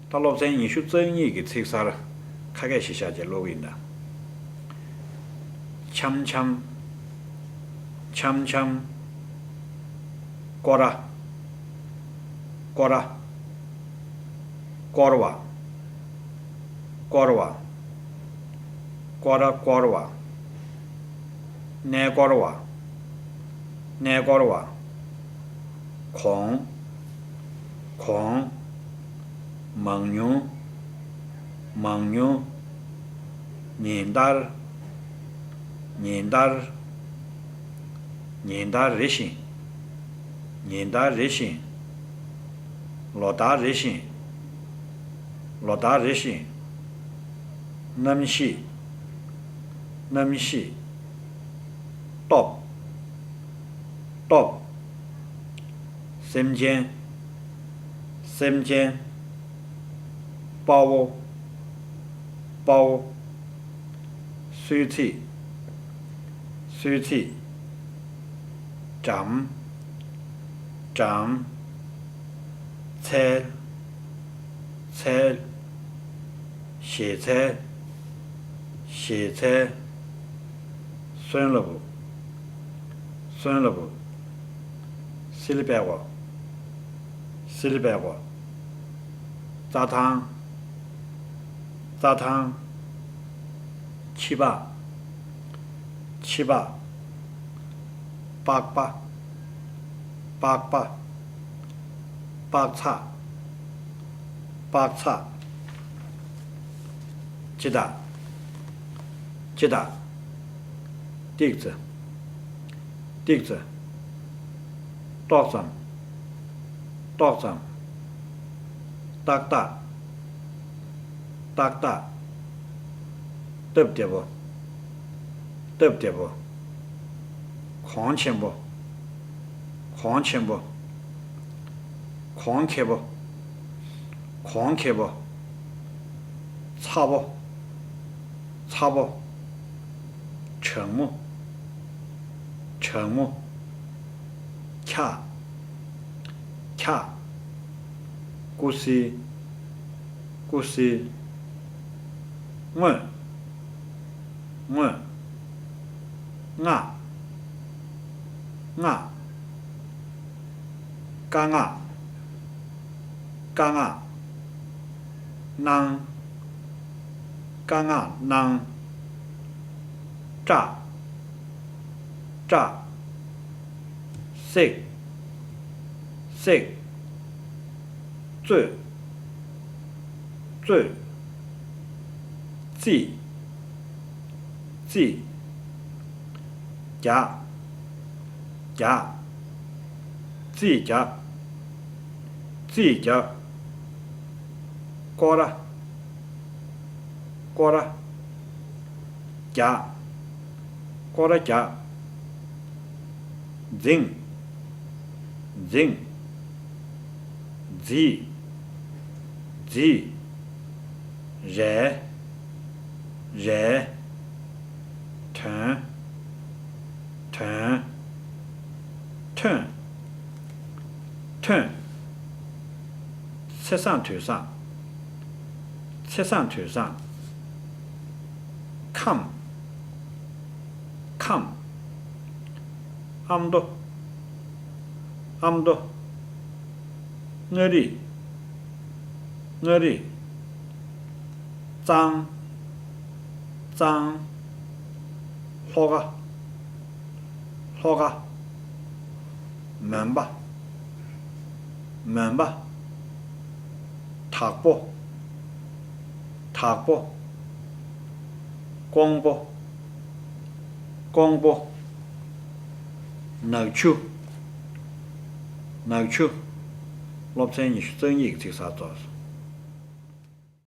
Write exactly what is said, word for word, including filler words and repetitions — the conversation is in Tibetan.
ད་སློབ་ཚན་ཉི་ཤུ་རྩ་གཉིས་ཀྱི་ཚིག་གསར་ཁ་སྐད་གཞི་བཞག་བྱས་ཀློག་གི་ཡིན་ད། འཆམ་འཆམ། འཆམ་འཆམ། སྐོར་ར། སྐོར་ར། སྐོར་བ། སྐོར་བ། སྐོར་ར་སྐོར་བ། གནས་སྐོར་བ། གནས་སྐོར་བ། གོང་། གོང་། མང་ཉུང་། མང་ཉུང་། ཉིན་ལྟར། ཉིན་ལྟར། ཉིན་ལྟར་རེ་བཞིན། ཉིན་ལྟར་རེ་བཞིན། ལོ་ལྟར་རེ་བཞིན། ལོ་ལྟར་རེ་བཞིན། གནམ་གཤིས། གནམ་གཤིས། སྟོབས། སྟོབས། སེམས་ཅན། སེམས་ཅན། དཔའ་བོ། དཔའ་བོ། གསོལ་ཚིགས། གསོལ་ཚིགས། འགྲམ། འགྲམ། ཚལ། ཚལ། ཞལ་ཚལ། ཞལ་ཚལ། སོན་ལ་བུ། སོན་ལ་བུ། སི་ལི་པད་གོ། སི་ལི་པད་གོ། རྩྭ་ཐང་། རྩྭ་ཐང་། ཕྱི་པགས། ཕྱི་པགས། པགས་པ། པགས་པ། པགས་ཚགས། པགས་ཚགས། སྤྱི་རྟགས། སྤྱི་རྟགས། ཏིག་ཙི། ཏིག་ཙི། ཏོག་ཙམ། ཏོག་ཙམ། ཏག་ཏག། ཏག་ཏག། སྟབས་བདེ་པོ། སྟབས་བདེ་པོ། གོང་ཆེན་པོ། གོང་ཆེན་པོ། གོང་ཁེ་པོ། གོང་ཁེ་པོ། ཚ་པོ། ཚ་པོ། གྲང་མོ། གྲང་མོ། འཁྱག་འཁྱག། ཀུ་སི། ཀུ་སི། རྔོད། རྔོད། རྔ། རྔ། དཀར་རྔ། དཀར་རྔ། སྣང་། དཀར་རྔ་སྣང་། སྐྲག་སྐྲག། བསྲེག་བསྲེག། བཙོས། བཙོས། བརྩིས། བརྩིས། རྒྱག་རྒྱག། བརྩིས་རྒྱག་རྩིས་རྒྱག་སྐོར་ར། སྐོར་ར། རྒྱག་སྐོར་ར་རྒྱག་འཛིང་། འཛིང་། རྫིས། རྫིས། རལ། རལ། ཐོན། ཐོན། ཐོན། ཐོན། ཚེས་བཟང་དུས་བཟང་། ཚེས་བཟང་དུས་བཟང་། ཁམས། ཁམས། ཨ་མདོ། ཨ་མདོ། མངའ་རིས། མངའ་རིས། གཙང་། གཙང་། ལྷོ་ཁ། ལྷོ་ཁ། མོན་པ། མོན་པ། དྭགས་པོ། དྭགས་པོ། ཀོང་པོ། ཀོང་པོ། ནག་ཆུ། ནག་ཆུ། སློབ་ཚན་ཉི་ཤུ་རྩ་གཉིས་ཀྱི་ཚིག་གསར་རྫོགས་སོང་།